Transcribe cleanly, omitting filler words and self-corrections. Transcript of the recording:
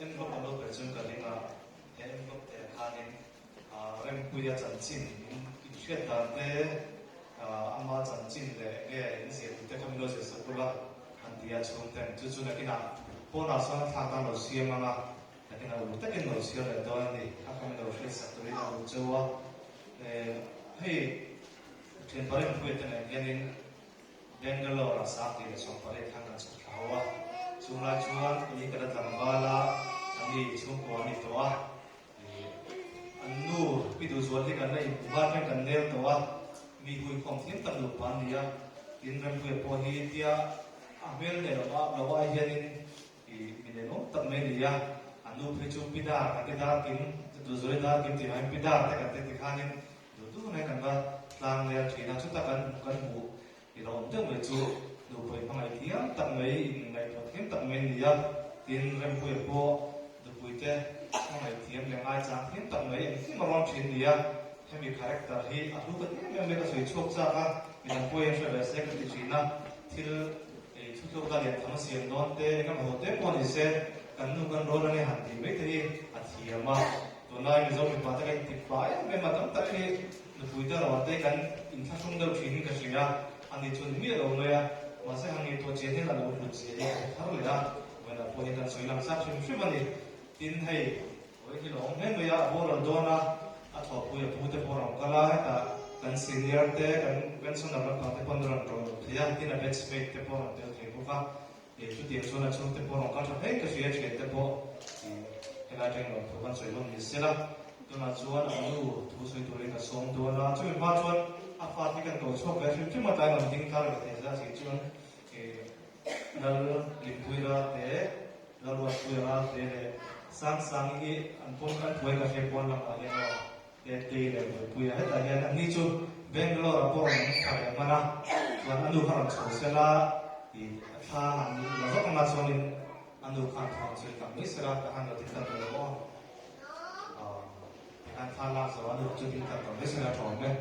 envelope an lo pe chuan ka ring a, he envelope te ah khanin Rempuia chanchin in inhriat dan te, ama chanchin leh enge in zir tih te kha min lo zir sak ula an ti a chhungten. Chu chu nakinah pawnah sawn a thlak tan lo siam ang a, nakinah uluk takin lo chhiar leh dawn a ni. Kha kha min lo hriat sak turin a duh cheu a. Hei thianpa Rempuia te nen hianin Bangalore-ah Sangti leh Sawmpariat khan kan chhuk thla ho a, chung lai chuan kei ka la tlangval a, a ni chhungkua a ni tawh a, ih an nu Pi Duhzual hi kan la inhmu nghal hian kan nel tawh a, mi huikhawm thiam tak nupa an ni a, tin Rempuia pawh hi tia a hmel leh lo a lo ai hianin ih mi nelawm tak mai a ni a, an nu phei chu Pi Dar kan ti dar kim, Duhzuali dar kim tih vangin Pi Dar te kan ti tikhanin Duh duh mai kan va tlang leh a thin a, chuta kan kan hmuh i lo awm deuh mai chu nupui hmangaih thiam tak mai, inngaihtuah thiam tak mai a ni a, tin Rempuia pawh nupuite hmangaih thiam leh ngaichang thiam tak mai engkim a rawn thin a ni a, hemi character hi a hlu ka ti em em mai ka sawi chhuak chak a, midang pawhin an hre ve se ka ti thin a, thil ei thutluk a lian tham a siam dawn te engemaw ho te pawh ni se kan nu kan rawn a nia han tih mai te hi a thiam a. Tunlai Mizo mipa te ka inti pah em em a, tam tak hi nupui te rawn te kan inthlahrung deuh thin in ka hria, ani chu ni miah lo mai a, mahse han ngaihtuah chian hian a lo hlut zia hi ka hre thar leh a, vawiinah pawh hi kan sawi lang zat hrim hrim a ni. Tin, hei vawi hi lo awm hle mai a, a boral dawn a, a thawhpui a pu te pawh a rawn kal a, hetah kan senior te, kan pensioner lampang te pawh an rawn rawn thei a, tin a batchmate te pawh a rawn tel thei bawk a. Ih chutiang chuan a chhungte pawh rawn kal tha hle ka hria thian te pawh ih helai atangin rawn thu kan sawi hlawm ni sela tunah chuan a nu thu sawi turin ka sawm dawn a chumi hma chuan a fate hi kan ko chhuak ve hrim hrim a tlai rawn ding thar ve thei zat si chuan ih Lal Limpuira te Lal Ruatpuia te leh Sangsangi hi an pawn an thuai ka hria pawn lamah hian aw. Tetei leh Buaipuia hetah hian anni chu Bangalore ah pawh rawn awm tha leh hman a, chuan a nu kha rawn chho sela tih a thla han la vak anga chuanin a nu khan thu han sawi tak mai sela ka han lo tin tak lo aw. Tikhan thla lak zo a nu chu tin tak tawh mai sela tha awm e.